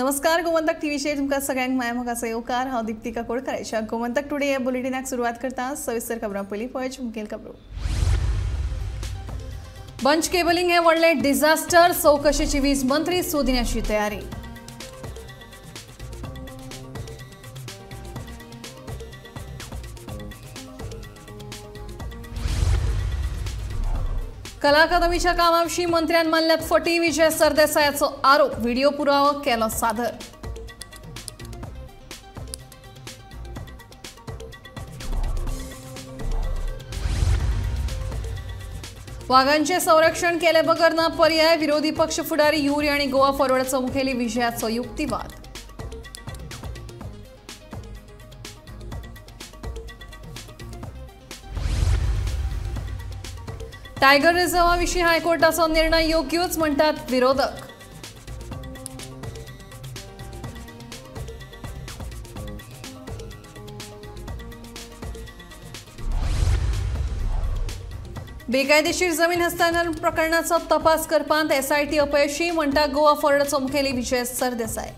नमस्कार, गोमंतक टीव्हीचेर तुमकां सगळ्यांक मायामोगाचो येवकार. हांव दीप्ती काकोडकर. गोमंतक टुडे ह्या बुलेटिनाक सुरवात करता. सविस्तर खबरां पयलीं पळोवया मुखेल खबरो. बंच केबलिंग हे व्हडलें डिझास्टर, चवकशेची वीज मंत्री सोदण्याची तयारी. कला अकादमीच्या कामाविशीं मंत्र्यान मारल्यात फटी, विजय सरदेसायाचो आरोप, व्हिडिओ पुरावो केलो सादर. वाघांचे संरक्षण केले बगर ना पर्याय, विरोधी पक्ष फुडारी युरी आणि गोवा फॉरवर्डचो मुखेली विजयाचो युक्तिवाद. टायगर रिझर्वाविशीं हायकोर्टाचो निर्णय योग्यूच म्हणटात विरोधक. बेकायदेशीर जमीन हस्तांतरण प्रकरणाचो तपास करपांत एसआयटी अपयशी म्हणटा गोवा फॉरवर्डचो मुखेली विजय सरदेसाय.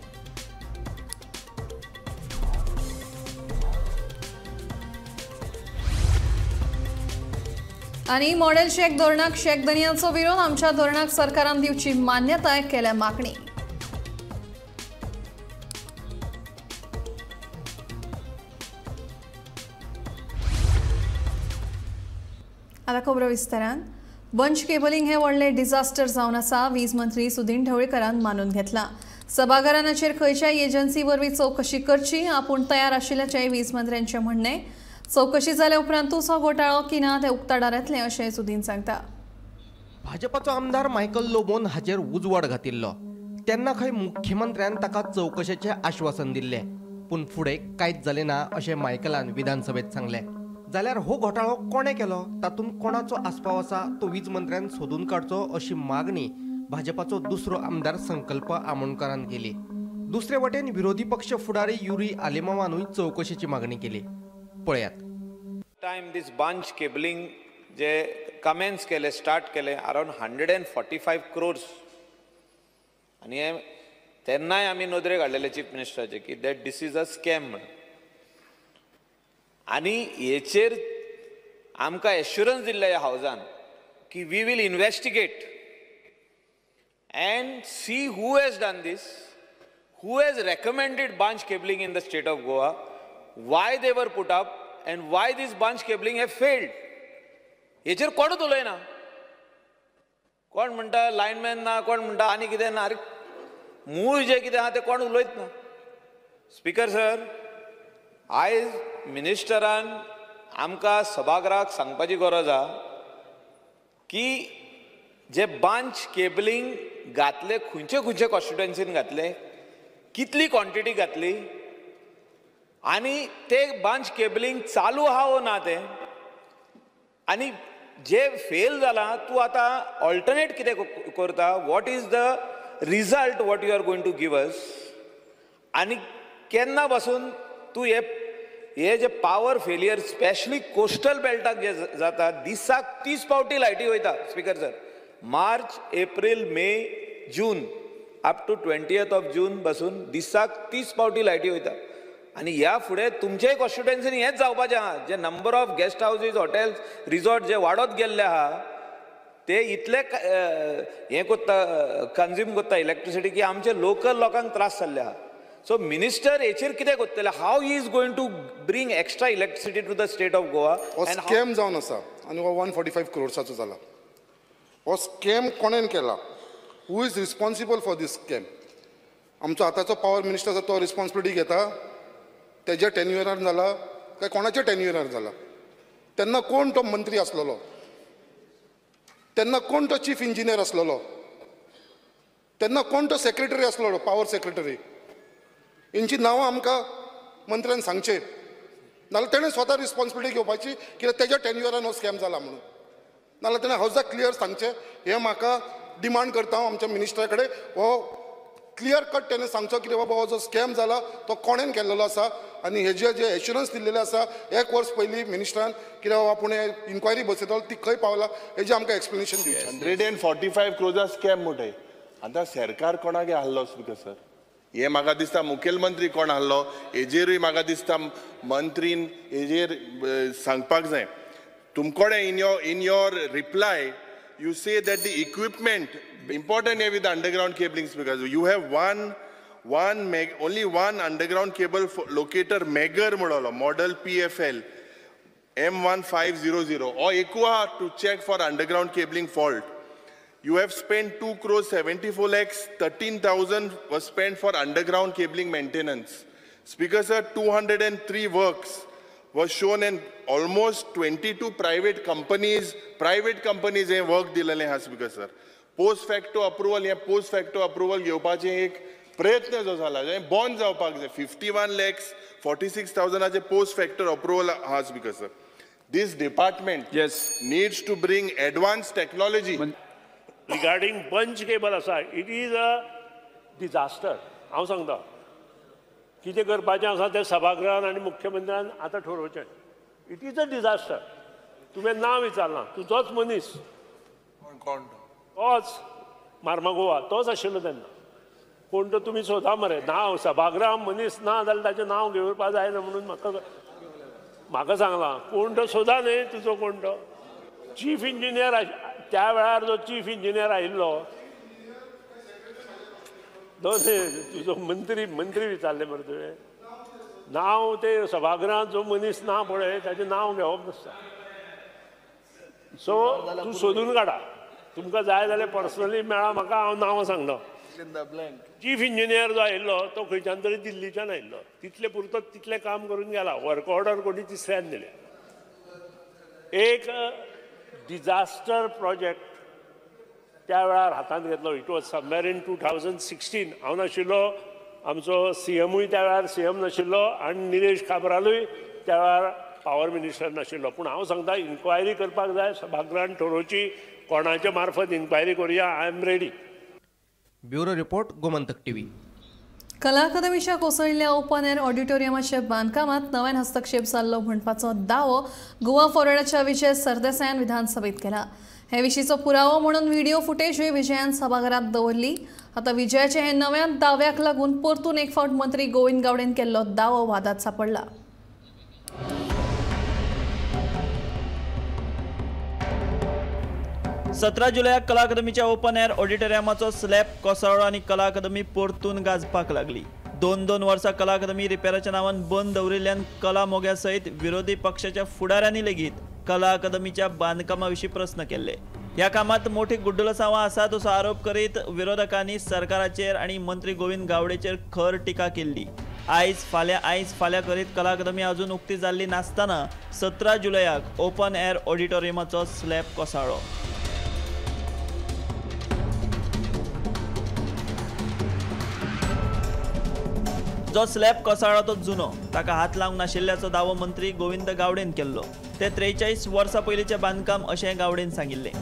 आनी मॉडेल शेक धोरणाक शेक धनयांचो विरोध, आमच्या धोरणाक सरकारान दिवची मान्यताय केल्या मागणी. आता खबरो विस्तारान. बंच केबलिंग हे व्हडलें डिझास्टर जावन आसा, वीज मंत्री सुदीन ढवळीकरान मानून घेतला. सभाघरानाचेर खंयच्याय एजन्सी वरवीं चवकशी करची आपूण तयार आशिल्ल्याचें वीज मंत्र्यांचें म्हणणें. चवकशी जाल्या उपरांतूच हो घोटाळो की ना ते उक्ताडार येतलें अशें सुदीन सांगता. भाजपाचो आमदार मायकल लोबोन हाचेर उजवाड घातिल्लो तेन्ना खंय मुख्यमंत्र्यान ताका चवकशेचें आश्वासन दिल्लें, पूण फुडें कांयच जालें ना अशें मायकलान विधानसभेत सांगलें. जाल्यार हो घोटाळो कोणें केलो, तातूंत कोणाचो आस्पाव आसा तो वीज मंत्र्यान सोदून काडचो अशी मागणी भाजपाचो दुसरो आमदार संकल्प आमोणकरान केली. दुसरे वटेन विरोधी पक्ष फुडारी युरी आलेमावानूय चवकशेची मागणी केली. पळयात. टायम दीस बंच केबलिंग जे कमेन्स केले, स्टार्ट केले अरावंड 145 क्रोर्स. आनी हे तेन्नाय आमी नदरेक हाडलेले चीफ मिनिस्टराचे की that this is a scam म्हणून. आनी हेचेर आमकां एश्युरन्स दिल्ले ह्या हावजान की we will investigate and see who has done this, who has recommended bunch cabling in the state of Goa, why they were put up and why this bunch cabling have failed. हेचेर कोणूच उलयना. कोण म्हणटा lineman ना, कोण म्हणटा आनी कितें ना. अरे मूळ जें कितें आहा तें कोण उलयत ना. स्पीकर सर, आयज मिनिस्टरान आमकां सभागृहाक सांगपाची गरज आहा की जे बांच केबलिंग घातले खंयचे खंयचे कॉन्स्टिट्युएन्सीन घातले, कितली क्वॉन्टिटी घातली आनी ते बांच केबलिंग चालू आहा वो ना तें, आनी जे फेल जाला तूं आतां ऑल्टरनेट कितें करता, what is the result what you are going to give us, आनी केन्ना पासून तूं हे जे पावर फेलियर स्पेशली कोस्टल बेल्टाक जे जाता, दिसाक 30 फावटी लायटी वयता. Speaker sir, March, April, May, June up to 20th of June पासून दिसाक 30 फावटी लायटी वयता. आनी ह्या फुडें तुमचेय कॉन्स्टिट्युएन्सीन हेंच जावपाचें आहा. जे number of guest houses, hotels, resort जे वाडत गेल्ले आहा ते इतले हें कोत्ता, कंज्यूम कोत्ता इलेक्ट्रिसिटी की आमचे लोकल लोकांक त्रास जाल्ले आहा. सो मिनिस्टर हेचेर कितें करतले, how he is going to bring extra electricity to the state of Goa. हो स्कॅम जावन आसा आनी हो 145 क्रोर्साचो जाला. हो स्कॅम कोणेन केला, who is responsible for this scam? आमचो आतांचो पावर मिनिस्टर आसा तो रिस्पॉन्सिबिलिटी घेता? तेज्या टेन्युअरार जाला काय कोणाच्या टेन्युअरार जाला? तेन्ना कोण तो मंत्री आसलेलो, तेन्ना कोण तो चीफ इंजिनियर आसलेलो, तेन्ना कोण तो सेक्रेटरी आसलेलो, पावर सेक्रेटरी? हेंची नांवां आमकां मंत्र्यान सांगचें, नाजाल्यार तेणें स्वता रिस्पॉन्सिबिलिटी घेवपाची कित्याक तेज्या टेन्युअरान हो स्कॅम जाला म्हणून. नाजाल्यार तेणें हावजाक क्लियर सांगचें. हें म्हाका डिमांड करता हांव आमच्या मिनिस्टरा कडेन. हो क्लियर कट तेणें सांगचो कितें बाबा हो जो स्कॅम जाला तो कोणेन केल्लो आसा आनी हेजे जे एश्युरन्स दिल्लेले आसा एक वर्स पयलीं मिनिस्टरान कितें बाबा आपूण इन्क्वायरी बसयतलो ती खंय पावला हेजें आमकां एक्सप्लेनेशन दिवचें. 145 क्रोर्सा स्कॅम म्हणटाय. आतां सरकार कोणाक आहलो स्पीकर सर? हें म्हाका दिसता मुखेलमंत्री कोण आहलो हेजेरूय म्हाका दिसता मंत्रीन हेजेर सांगपाक जाय. तुमकोडे in your reply you say that the equipment important here with the underground cabling, because you have only one underground cable locator Megger म्हणलो model PFL M1500 or Equa to check for underground cabling fault. You have spent 2,74,13,000 was spent for underground cabling maintenance. Speaker sir, 203 works was shown and almost 22 private companies हे work दिलेले हा. Speaker sir, post facto approval हे post facto approval घेवपाचे एक प्रयत्न जो जाला bond जावपाक जाय. 51,46,000 पोस्ट फॅक्टो अप्रुवल हा. Speaker sir, this department needs to bring advance technology. Regarding bunch cable आसा, it is a disaster. हांव सांगता कितें करपाचें आसा तें सभागृहान आनी मुख्यमंत्र्यान आतां ठरोवचें. It is a disaster. तुवें नांव विचारलां, तुजोच मनीस कोण तोच मार्मागोवा तोच आशिल्लो तेन्ना. कोण तो तुमी सोदा मरे. नांव सभागृहान मनीस ना जाल्यार ताचें नांव घेवपा जायना म्हणून म्हाका सांगलां. कोण तो सोदा न्ही तुजो कोण तो चीफ इंजिनियर. त्या वेळार जो चीफ इंजिनियर आयिल्लो तुजो मंत्री मंत्री विचारलें मरे तुवें नांव. ते सभागृहांत जो मनीस ना पळय ताचें नांव घेवप नासता. सो तूं सोदून काडा. तुमकां जाय जाल्यार पर्सनली मेळा म्हाका, हांव नांवां सांगता. चीफ इंजिनियर जो आयिल्लो तो खंयच्यान तरी दिल्लीच्यान आयिल्लो. तितले पुरतो तितलें काम करून गेला. वर्क ऑर्डर कोणी तिसऱ्यान दिल्या. एक डिजास्टर प्रोजेक्ट त्या वेळार हातांत घेतलो. It was somewhere in 2016. हांव नाशिल्लो, आमचो सीएमूय त्या वेळार सीएम नाशिल्लो आनी निलेश काब्रालूय त्या वेळार पावर मिनिस्टर नाशिल्लो. पूण हांव सांगता इन्क्वायरी करपाक जाय. सभागृहान ठरोवची कोणाच्या मार्फत इन्क्वायरी करुया. I am ready. Bureau report, Gomantak TV. कला अकादमीच्या कोसळिल्ल्या ओपन एअर ऑडिटोरियमाच्या बांदकामात नव्यान हस्तक्षेप जाल्लो म्हणपाचो दावो गोवा फॉरवर्डाच्या विजय सरदेसायान विधानसभेत केला. हे विशींचो पुरावो म्हणून व्हिडिओ फुटेजूय विजयान सभाघरात दवरली. आतां विजयाचे हे नव्या दाव्याक लागून परतून एक फावट मंत्री गोविंद गावडेन केल्लो दावो वादात सापडला. सतरा जुलयाक कला अकादमीच्या ओपन एअर ऑडिटोरियमाचो स्लॅब कोसळ्ळो आनी कला अकादमी परतून गाजपाक लागली. दोन दोन वर्सां कला अकादमी रिपेराच्या नांवान बंद दवरिल्ल्यान कला मोग्या सयत विरोधी पक्षाच्या फुडाऱ्यांनी लेगीत कला अकादमीच्या बांदकामा विशीं प्रस्न केल्ले. ह्या कामात मोठी गुड्डलसांवां आसात असो आरोप करीत विरोधकांनी सरकाराचेर आनी मंत्री गोविंद गावडेचेर खर टिका केल्ली. आयज फाल्यां करीत कला अकादमी अजून उक्ती जाल्ली नासतना 17 जुलयाक ओपन एअर ऑडिटोरियमाचो स्लॅब कोसळ्ळो. जो स्लॅब कोसळ्ळो तो जुनो, ताका हात लावंक नाशिल्ल्याचो दावो मंत्री गोविंद गावडेन केल्लो. ते 43 वर्सां पयलींचें बांदकाम अशें गावडेन सांगिल्लें.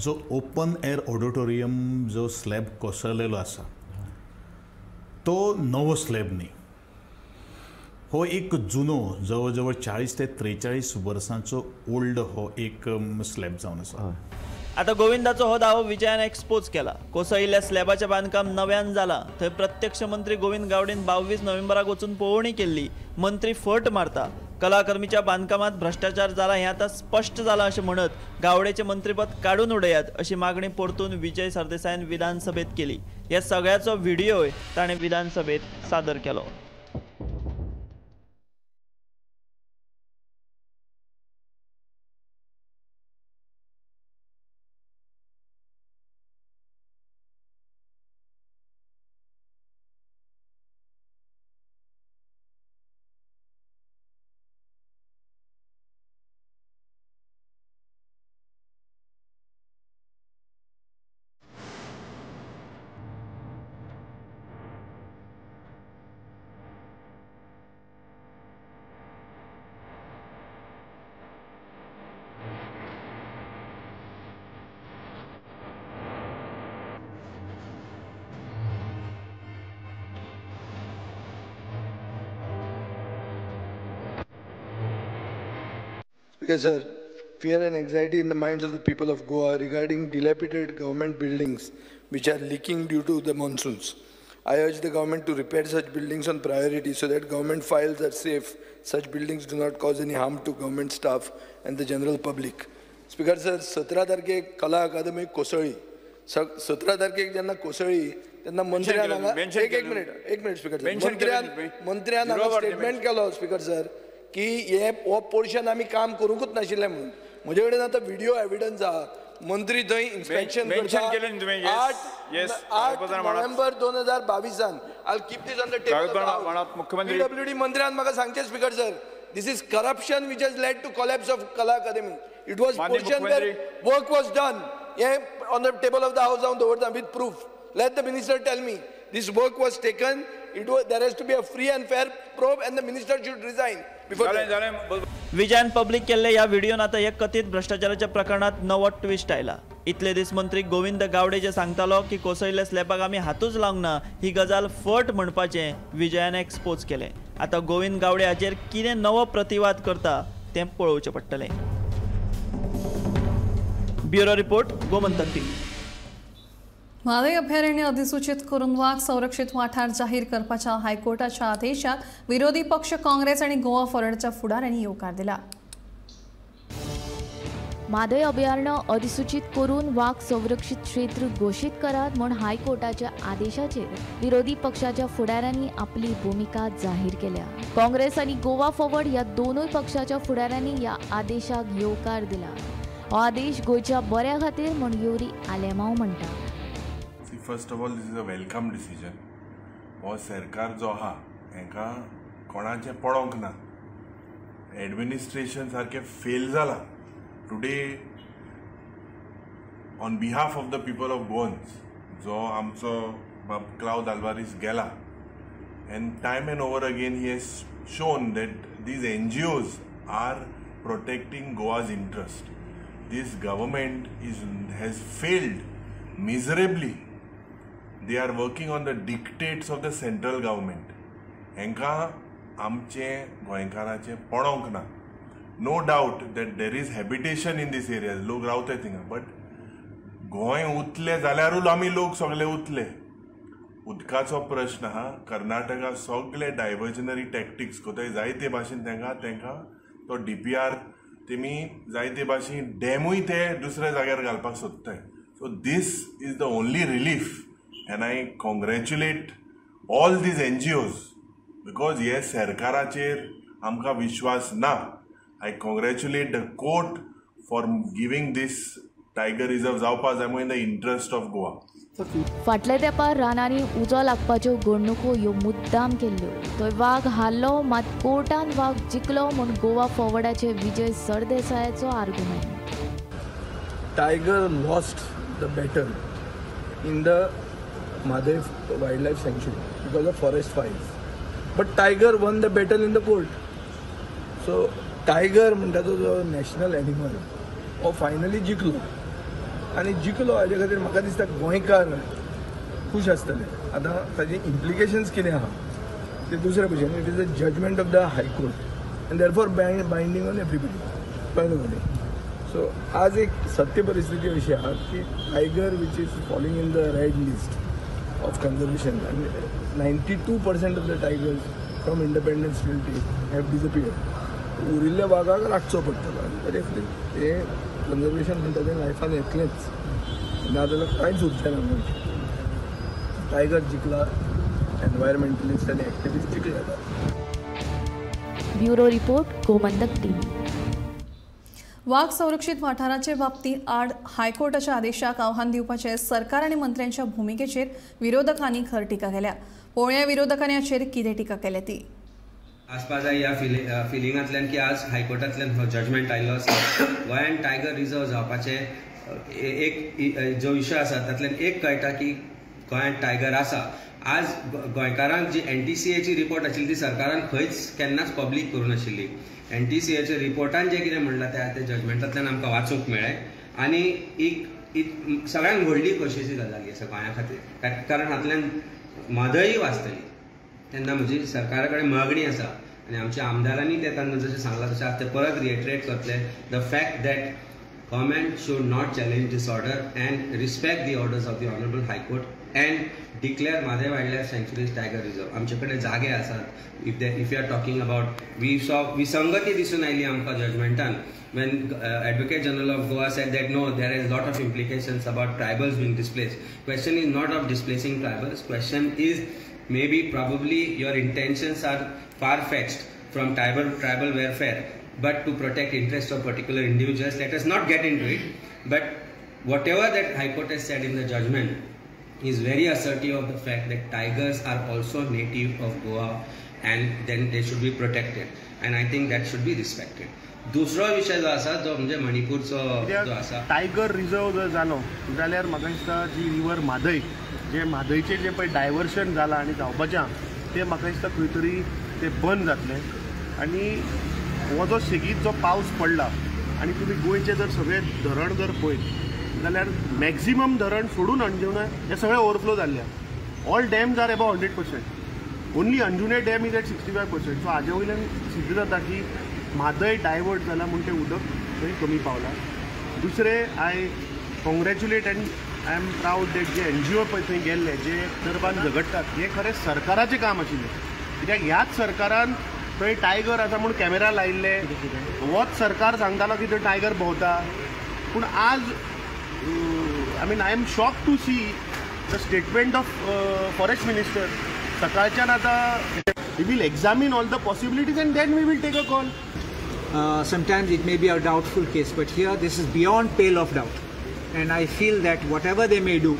जो ओपन एअर ऑडिटोरियम जो स्लॅब कोसळलेलो आसा तो नवो स्लॅब न्ही, हो एक जुनो जवळ जवळ 40 ते 43 वर्सांचो ओल्ड हो एक स्लॅब जावन आसा. आतां गोविंदाचो हो दावो विजयान एक्सपोज केला. कोसळिल्ल्या स्लॅबाचें बांदकाम नव्यान जालां थंय प्रत्यक्ष मंत्री गोविंद गावडेन 22 नोव्हेंबराक वचून पळोवणी केल्ली. मंत्री फट मारता. कला अकादमीच्या बांदकामात भ्रष्टाचार जाला हें आतां स्पश्ट जालां अशें म्हणत गावडेचें मंत्रीपद काडून उडयात अशी मागणी परतून विजय सरदेसायान विधानसभेत केली. ह्या सगळ्याचो व्हिडियोय ताणें विधानसभेत सादर केलो. Because, sir, fear and anxiety in the minds of the people of Goa regarding dilapidated government buildings which are leaking due to the monsoons. I urge the government to repair such buildings on priority so that government files are safe. Such buildings do not cause any harm to government staff and the general public. Speaker sir, 17 तारखेक कला अकादमी कोसळ्ळी. 17 तारखेक जेन्ना कोसळ्ळी तेन्ना मंत्र्यान एक minute speaker sir, मंत्र्यान हांगा स्टेटमेंट केलो स्पीकर सर की हे हो पोर्शन आमी काम करूंकूच नाशिल्लें म्हणून. म्हजे कडेन आतां व्हिडिओ एविडन्स आहा. मंत्री थंय इन्स्पेक्शन करता 8 नोव्हेंबर 2022 I keep this on the table. PWD मंत्र्यान म्हाका सांगचें speaker sir, this is corruption which has led to collapse of Kala Akademi. It was portion where work was done. हे on the table of the house हांव दवरता with proof. Let the minister tell me this work was taken. It was there has to be a free and fair probe and the minister should resign before. Vijayan public केल्ले ह्या व्हिडियोन आतां हे कथीत भ्रष्टाचाराच्या प्रकरणात नवो twist आयला. इतले दीस मंत्री गोविंद गावडे जे सांगतालो की कोसळिल्ल्या स्लॅबाक आमी हातूच लावंक ना, ही गजाल फट म्हणपाचें विजयान एक्सपोज केलें. आतां गोविंद गावडे हाचेर कितें नवो प्रतिवाद करता तें पळोवचें पडटलें. Bureau report, Gomantak TV. Mhadei अभयारण्य अधिसूचित करून वाग संरक्षित वाठार जाहीर करपाच्या हायकोर्टाच्या आदेशाक विरोधी पक्ष काँग्रेस आनी गोवा फॉरवर्डच्या फुडाऱ्यांनी येवकार दिला. म्हादय अभयारण्य अधिसूचित करून वाग संरक्षित क्षेत्र घोशीत करात म्हूण हायकोर्टाच्या आदेशाचेर विरोधी पक्षाच्या फुडाऱ्यांनी आपली भूमिका जाहीर केल्या. काँग्रेस आनी गोवा फॉरवर्ड ह्या दोनूय पक्षाच्या फुडाऱ्यांनी ह्या आदेशाक येवकार दिला. हो आदेश गोंयच्या बऱ्या खातीर म्हूण युरी आलेमांव म्हणटा. First of all, this is a welcome decision. हो सरकार जो आहा हेंकां कोणाचें पडोंक ना. एडमिनिस्ट्रेशन सारकें फेल जालां. Today on behalf of the people of Goans जो आमचो बाब क्लावद आल्वारीस गेला, and time and over again he has shown that these NGOs are protecting Goa's interest. This government has failed miserably. They are working on the dictates of the central government. हेंकां आमचें गोंयकाराचें पडोंक ना. No doubt that there is habitation in this areas, लोक रावताय थिंगा, but Goa उतले जाल्यारूच आमी लोक सगळे उतले. उदकाचो प्रश्न आहा. कर्नाटका सगळे डायवर्जनरी टॅक्टिक्स कोताय जायते भाशेन तेंकां तो DPR तेमी जायते भाशेन डॅमूय ते दुसऱ्या जाग्यार घालपाक सोदताय. So this is the only relief and I congratulate all these NGOs because हे सरकाराचेर आमकां विश्वास ना. I congratulate the court for giving this tiger reserve जावपा जाय in the interest of Goa. फाटल्या तेंपार रानांनी उजो लागपाच्यो घडणुको ह्यो मुद्दाम केल्ल्यो. थंय वाग हारलो मात कोर्टान वाग जिखलो म्हूण Goa फॉरवर्डाचे Vijay सरदेसायाचो argument. Tiger lost the battle in the Mhadei wild life sanctuary because of forest fires, but tiger won the battle in the court. So tiger म्हणटा तो जो नॅशनल एनिमल हो फायनली जिखलो आनी जिखलो हाजे खातीर म्हाका दिसता गोंयकार खूश आसतले. आतां ताजे इम्प्लिकेशन्स कितें आहा ते दुसरे भशेन. It is a judgement of the high court and therefore binding on everybody. कळ्ळें तुका? सो आज एक सत्य परिस्थिती अशी आहा की tiger which is falling in the red list of conservation आनी 92% of the tigers from independence till date have disappeared. उरिल्ल्या वागाक राखचो पडटलो आनी ताजे खातीर हें कन्जर्वेशन म्हणटा तें लायफान येतलेंच, नाजाल्यार कांयच उरचें ना. म्हणजे टायगर जिखला, एनवायरमेंटलिस्ट आनी activist जिखले. Bureau report, Gomantak TV. वाग संरक्षित वाठाराचे बाबतीत आड हायकोर्टाच्या आदेशाक आव्हान दिवपाचे सरकार आनी मंत्र्यांच्या भुमिकेचेर विरोधकांनी खर टिका केल्या. पळोवया विरोधकांनी हाचेर कितें टिका केल्या ती. आसपा जाय ह्या फिलिंगांतल्यान की आज हायकोर्टांतल्यान हो जजमेंट आयिल्लो आसा. गोंयान टायगर रिजर्व जावपाचें एक जो विशय आसा तातूंतल्यान एक कळटा की गोंयांत टायगर आसा. आज गोंयकारांक जी NTCAची रिपोर्ट आशिल्ली ती सरकारान खंयच केन्नाच पब्लीक करूं नाशिल्ली. NTCAच्या रिपोर्टान जें कितें म्हणलां तें जजमेंटांतल्यान आमकां वाचूंक मेळ्ळें आनी एक सगळ्यांत व्हडली खोशयेची गजाल आसा गोंया खातीर, कारण हातूंतल्यान म्हादय वाचतली. तेन्ना म्हजी सरकारा कडेन मागणी आसा आनी आमच्या आमदारांनी ते तांकां जशें सांगलां तशें आज ते परत रिएटरेट करतले, the fact that government should not challenge this order and respect the orders of the honourable high court. and declare Mhadei wild life sanctuary tiger reserve. आमचे कडेन जागे आसात. If you are talking about, we saw विसंगती दिसून आयली आमकां जजमेंटान when Advocate General of Goa said that no, there is lot of implications about tribals being displaced. Question is not of displacing tribals, question is maybe probably your intentions are far fetched from tribal welfare, but to protect interest of particular individuals. Let us not get into it, but whatever that High Court has said in the judgment is very assertive of the fact that tigers are also native of Goa and then they should be protected, and I think that should be respected. दुसरो विशय जो आसा तो म्हणजे मणिपूरचो जो आसा tiger reserve जर जालो जाल्यार म्हाका दिसता जी रिवर म्हादय, जे म्हादयचें जें पळय डायवर्शन जालां आनी जावपाचें तें म्हाका दिसता खंय तरी तें बंद जातलें. आनी हो जो सेगीत जो पावस पडला आनी तुमी गोंयचें जर सगळें धरण जर पळयत जाल्यार मॅक्झिमम धरण सोडून अंजुणा हें सगळें ओवरफ्लो जाल्लें. All dams are above 100%, only Anjunem dam is at 65%. So हाजे वयल्यान सिद्ध जाता की म्हादय डायवर्ट जाला म्हूण तें उदक थंय कमी पावलां. दुसरें, I congratulate and I am proud that J N G ओ पळय थंय गेल्ले जे दर्बान झगडटात, हें खरें सरकाराचें काम आशिल्लें. कित्याक ह्याच सरकारान थंय टायगर आसा म्हूण कॅमेरा लायिल्ले, होच सरकार सांगतालो की थंय टायगर भोंवता. पूण आज I mean I am shock to see the statement of forest minister. सकाळच्यान आतां we will examine all the possibilities and then we will take a call. Sometimes it may be a doubtful case, but here this is beyond pale of doubt. And I feel that whatever they may do,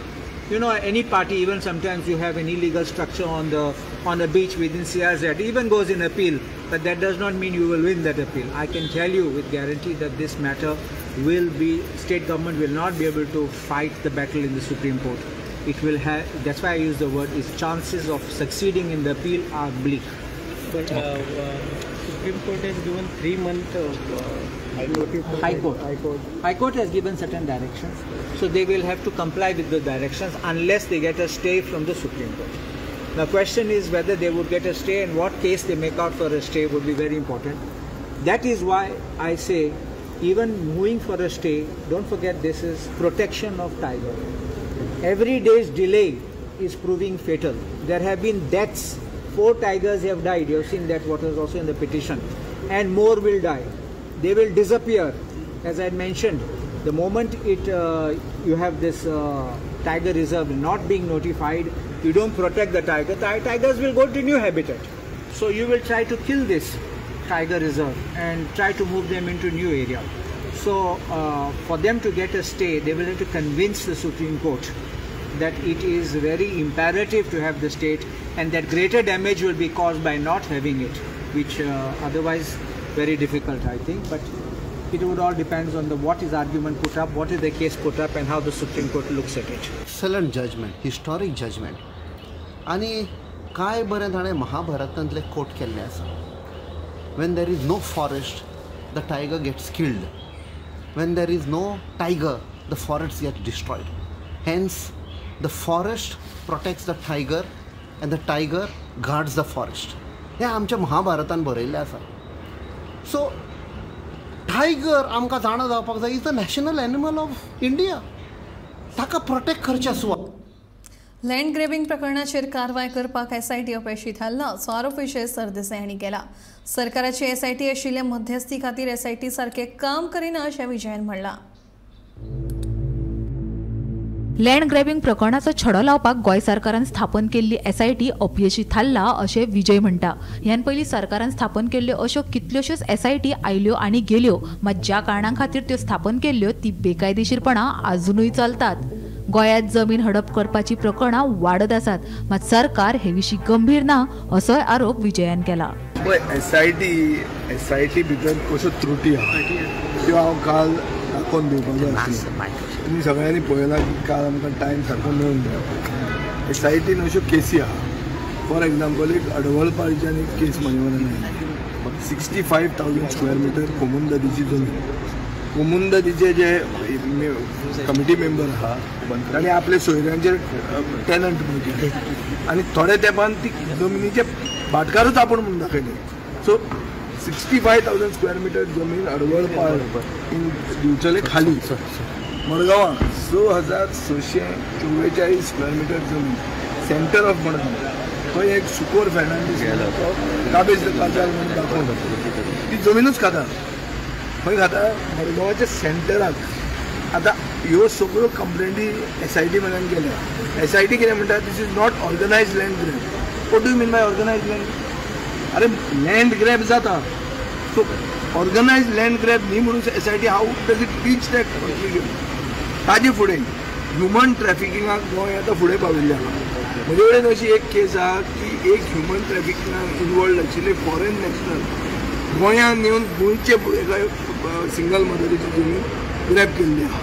you know, any party, even sometimes you have an illegal structure on the beach within CRZ, even goes in appeal, but that does not mean you will win that appeal. I can tell you with guarantee that this matter will be, state government will not be able to fight the battle in the Supreme Court. It will have, that's why I use the word, its chances of succeeding in the appeal are bleak. But Supreme Court has given 3 month High Court. High Court has given certain directions, so they will have to comply with the directions unless they get a stay from the Supreme Court. The question is whether they would get a stay and what case they make out for a stay would be very important. That is why I say, even moving for a stay, don't forget this is protection of tiger. Every day's delay is proving fatal. There have been deaths. 4 tigers have died. You have seen that what was also in the petition. And more will die. They will disappear. As I mentioned, the moment it you have this tiger reserve not being notified, you don't protect the tiger. Tigers will go to new habitat. So you will try to kill this tiger reserve and try to move them into new area. So for them to get a stay, they will have to convince the Supreme Court that it is very imperative to have the state and that greater damage will be caused by not having it, which otherwise very difficult, I think. But it would all depends on the what is argument put up, what is the case put up, and how the Supreme Court looks at it. Excellent judgment, historic judgment. आणि काय बरें ताणें महाभारतांतलें कोट केल्लें आसा. When there is no forest, the tiger gets killed. When there is no tiger, the forest gets destroyed. Hence, the forest protects the tiger and the tiger guards the forest. हें आमच्या महाभारतान बरयल्लें आसा. सो टायगर आमकां जाणा जावपाक जाय, is the national animal of India. ताका protect करचें आसा. लँड ग्रेबिंग प्रकरणाचेर कारवाय करपाक एसआयटी अपेशी थारला असो आरोप विजय सरदेसाय हांणी केला. सरकाराची एसआयटी आशिल्ल्या मध्यस्थी खातीर एसआयटी सारकें काम करिना अशें विजयान म्हणलां. लँड ग्रॅबिंग प्रकरणाचो छडो लावपाक गोंय सरकारान स्थापन केल्ली एसआयटी अपयशी थारला अशें विजय म्हणटा. ह्यान पयलीं सरकारान स्थापन केल्ल्यो अश्यो कितल्योश्योच एसआयटी आयल्यो आनी गेल्यो, मात ज्या कारणां खातीर त्यो स्थापन केल्ल्यो ती बेकायदेशीरपणां आजुनूय चलतात. गोंयांत जमीन हडप करपाची प्रकरणां वाडत आसात, मात सरकार हे विशीं गंभीर ना असोय आरोप विजयान केला. पळय, एसआयटी भितर कश्यो त्रुटी आहा त्यो हांव काल दाखोवन दिवपाक जाय आशिल्लें. तुमी सगळ्यांनी पळयलां की काल आमकां टायम सारको मेळूंक ना. एसआयटीन अश्यो केसी आहा. फॉर एग्जाम्पल, एक अडवळपाळच्यान एक केस म्हजे वयल्यान आयली. 65,000 स्क्वेअर मिटर कोमुंदादीची जमीन. कोमुंदादीचे जे कमिटी मेंबर आहा तांणी आपले सोयऱ्यांचेर टेनंट म्हणून केले आनी थोड्या तेंपान ती जमनीचे भाटकारूच आपूण म्हणून दाखयले. सो 65,000 स्क्वेअर मिटर जमीन अडवळपाळ इन दिवचले खाली. मडगांवां 6644 स्क्वेअर मिटर जमीन सेंटर ऑफ मडगांव थंय एक सुकोर फेर्नांडीस काबेज काजार म्हणून दाखोवन ती जमिनूच खाता. खंय खाता? मडगांवाच्या सेंटराक. आतां ह्यो सगळ्यो कंप्लेनी SIT वयल्यान गेल्या. SIT कितें म्हणटा? This is not organised land grab. What do you mean by organised land? अरे लँड ग्रॅब जाता, सो ऑर्गनायज लँड ग्रॅब न्ही म्हणून SIT how does it reach that conclusion? ताजे फुडें ह्युमन ट्रॅफिकिंगाक गोंय आतां फुडें पाविल्लें आसा. म्हजे कडेन अशी एक केस आसा की एक ह्युमन ट्रॅफिकिंगाक इनवॉल्ड आशिल्ले फॉरेन नॅशनल गोंयांत येवन गोंयचे एका सिंगल मदरीची जमीन ग्रॅब केल्ली आसा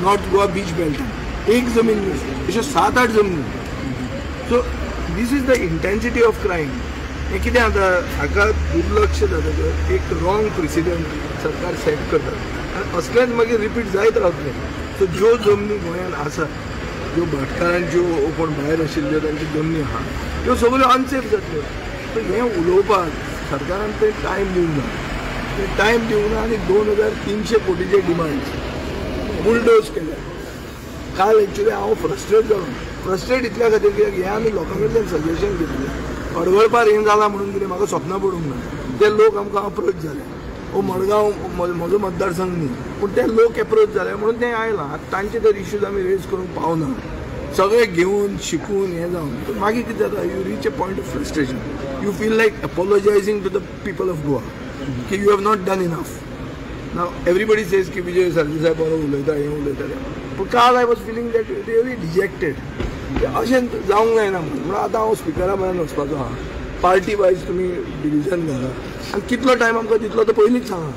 नॉर्थ गोवा बीच बेल्टान. एक जमीन न्हय, अश्यो 7-8 जमनी. So this is the intensity of crime. हें कितें जाता, हाका दुर्लक्ष जाता, एक रॉंग प्रिसिडंट सरकार सेट करता आनी असलेंच मागीर रिपीट जायत रावतलें. सो ज्यो जमनी गोंयांत आसात, ज्यो भाटकारांच्यो कोण भायर आशिल्ल्यो तांच्यो जमनी आहा, त्यो सगळ्यो अनसेफ जातल्यो. सो हें उलोवपाक सरकारान ते टायम दिवंक ना, ते टायम दिवंक ना आनी 2300 कोटीचे डिमांड्स बुलडोज केल्या. काल एक्चुली हांव फ्रस्ट्रेट जालो. फ्रस्ट्रेट इतल्या खातीर कित्याक हें आमी लोकां कडल्यान सजेशन घेतलें. अडवळपार हें जालां म्हणून कितें म्हाका सपनां पडूंक ना. ते लोक आमकां अप्रोच जाले. ओ मडगांव म्हजो मतदारसंघ न्ही, पूण ते लोक एप्रोच जाले म्हणून तें आयलां. आतां तांचे तर इश्यूज आमी रेज करूंक पावना, सगळे घेवन शिकून हें जावन मागीर कितें जाता, you reach a point of frustration. You feel like apologising to the people of Goa की you have not done enough. Now everybody says की विजय सरदेसाय बरो उलयता, हें उलयता, पूण काल I was feeling that really dejected. अशें जावंक जायना म्हणून आतां हांव स्पिकरा म्हऱ्यान वचपाचो आहा. पार्टी वायज तुमी डिविजन घाला आनी कितलो टायम आमकां दितलो तो पयलींच सांगा,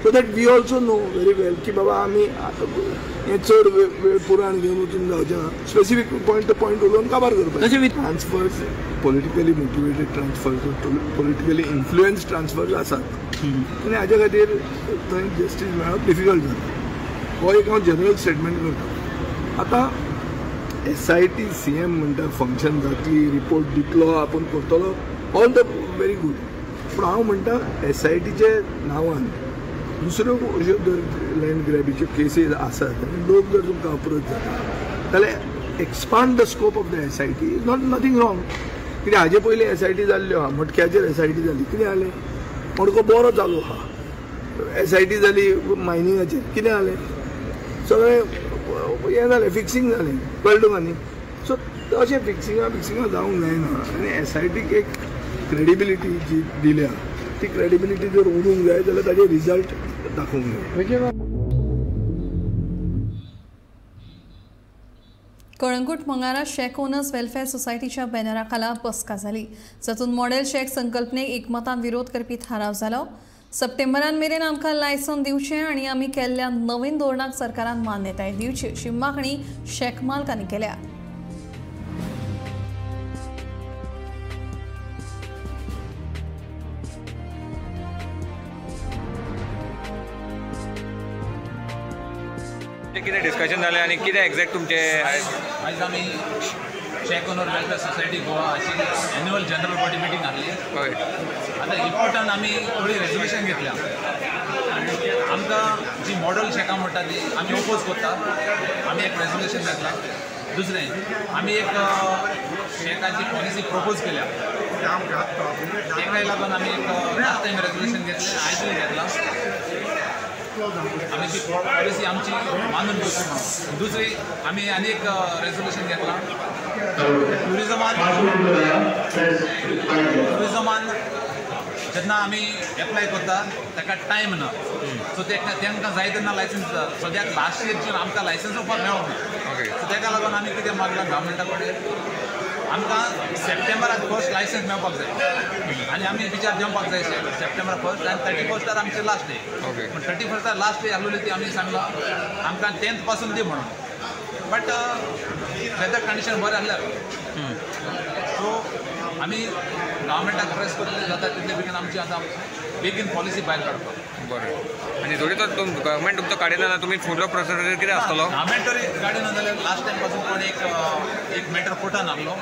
so that we also know very well की बाबा आमी हें चड वेळ पुराण घेवन वचून जावचें ना. स्पेसिफीक पॉयंट टू पॉयंट उलोवन काबार करपाचें. Transfers, politically motivated transfers, politically influence transfers आसात आनी हाजे खातीर थंय जस्टीस मेळप डिफिकल्ट जाता. हो एक हांव जनरल स्टेटमेंट करता. आतां SIT CM म्हणटा फंक्शन जातली, रिपोर्ट दितलो, आपूण करतलो, ऑल the very good. पूण हांव म्हणटा SITच्या नांवान दुसऱ्यो अश्यो जर लँड ग्रॅबीच्यो केसीस आसात आनी लोक जर तुमकां अप्रोच जाता जाल्यार expand the scope of the SIT is not nothing wrong. कित्याक हाजे पयलीं SIT जाल्ल्यो आहा, मटक्याचेर SIT जाली, कितें जालें? मडको बरो चालू आहा. SIT जाली मायनिंगाचेर, कितें जालें? सगळें हें जालें, फिक्सिंग जालें, कळ्ळें तुका न्ही? सो अशें फिक्सिंगां जावंक जायना आनी SITक एक क्रेडिबिलिटी जी दिल्या ती क्रेडिबिलिटी जर उरूंक जाय जाल्यार ताजे रिजल्ट दाखोवंक जाय. कळंगूट मंगारा शॅक ओनर्स वेलफेअर सोसायटीच्या बॅनरा खाला बसका जाली, जातूंत मॉडेल शॅक संकल्पनेक एकमतान विरोध करपी थाराव जालो. सप्टेंबरान मेरेन आमकां लायसन दिवचें आनी आमी केल्ल्या नवीन धोरणाक सरकारान मान्यताय दिवची अशी मागणी शॅक मालकांनी केल्या. कितें डिस्कशन जालें आनी कितें एग्जॅक्ट तुमचें? आयज आमी shack owner welfare society Goa अशी एन्युअल जनरल बॉडी मिटींग आहली. हय. आतां रिपोर्टान आमी थोडी रेजोल्युशन घेतल्या. आमकां जी मॉडल शॅकां म्हणटा ती आमी ओपोज करता. आमी एक रेजोल्युशन घेतलां. दुसरें आमी एक शॅकाची पॉलिसी प्रपोज केल्या, तेकाय लागून आमी एक लास्ट टायम रेजोल्युशन घेतलें, आयजूय घेतलां. आमी ती पॉलिसी आमची मानून घेवची म्हणून. दुसरी आमी आनी एक रेजोल्युशन घेतलां, ट्युरिजमान जेन्ना आमी एप्लाय करता ताका टायम ना, सो तांकां जाय तेन्ना लायसन्स दिता. सद्याक लास्ट इयरचेर आमकां लायसन्स वचपाक मेळोंक ना, सो ताका लागून आमी कितें मागलां गव्हर्मेंटा कडेन, आमकां सप्टेंबराक फर्स्ट लायसन्स मेळपाक जाय आनी आमी विचार देंवपाक जाय सप्टेंबर फर्स्ट आनी 31 आमचे लास्ट डे. पूण 31 लास्ट डे आसलेली ती आमी सांगलां आमकां 10th पासून दी म्हणून, बट वेदर कंडिशन बरें आसल्यार सो आमी गव्हर्मेंटाक प्रेस करतले जाता तितले बेगीन आमची आतां बेगीन पॉलिसी भायर काडपाक. बरें, आनी थोडी तर गव्हर्मेंट तुमचो काडिना जाल्यार तुमी फुडलो प्रोसिजर कितें आसतलो? गव्हर्मेंट तरी काडिना जाल्यार लास्ट टायम पासून कोण एक मॅटर कोर्टान आहलो.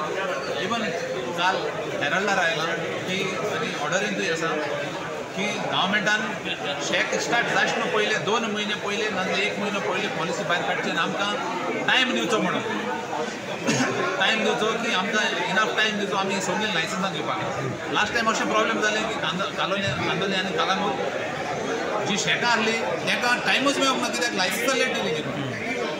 इवन काल हेरल्डार आयला की आनी ऑर्डरींतूय आसा की गव्हर्मेंटान शॅक स्टार्ट जायचे पयले 2 म्हयने पयले नाजाल्यार 1 म्हयनो पयले पॉलिसी भायर काडची आनी आमकां टायम दिवचो म्हणून, टायम दिवचो की आमकां इनफ टायम दिवचो आमी सगळीं लायसन्सां घेवपाक. लास्ट टायम अशें प्रॉब्लेम जालें की कांदोली आनी कालांगूट जी शॅकां आहली तांकां टायमूच मेळोंक ना, कित्याक लायसन्सां लेट दिली,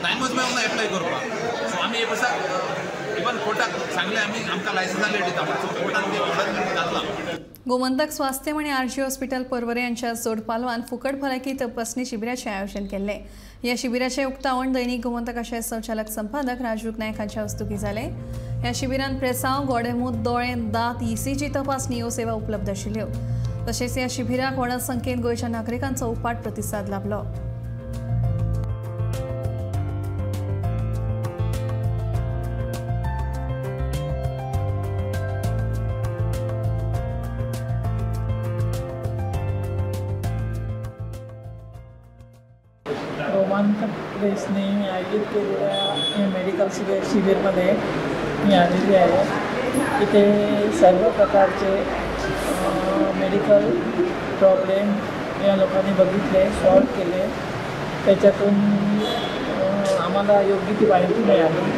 टायमूच मेळोंक ना एप्लाय करपाक. सो आमी हे वर्साक इवन कोर्टाक सांगलें आमी आमकां लायसन्सां लेट दिता म्हणून, सो कोर्टान ते ऑर्डर घातलां. गोमंतक स्वास्थ्य आनी आरजी हॉस्पिटल पर्वरे यांच्या जोडपालवान फुकट भलायकी तपासणी शिबिराचें आयोजन केल्लें. ह्या शिबिराचें उक्तावण दैनिक गोमंतकाचे संचालक संपादक राजू नायक हांच्या हस्तुकीं जालें. ह्या शिबिरान प्रेसांव, गोडेमूत, दोळे, दांत, ईसीजी तपासणी ह्यो सेवा उपलब्ध आशिल्ल्यो. तशेंच ह्या शिबिराक व्हडा संख्येन गोंयच्या नागरिकांचो उपाट प्रतिसाद लाभलो. गोमंतक प्रेसने आयोजित केलेल्या मेडिकल शिबिरमध्ये मी आलेली आहे. इथे सर्व प्रकारचे मेडिकल प्रॉब्लेम या लोकांनी बघितले, सॉल्व केले. त्याच्यातून आम्हाला योग्य ती माहिती मिळाली,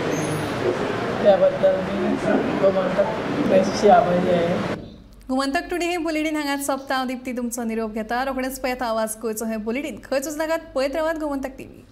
त्याबद्दल मी गोमंतक प्रेसची आभारी आहे. गोमंतक टुडे हे बुलेटीन हांगाच सोंपता. हांव दीप्ती तुमचो निरोप घेता. रोखडेंच पळयता आवाज गोंयचो हें बुलेटीन. खंयच वचनाकात, पळयत रावात गोमंतक टीव्ही.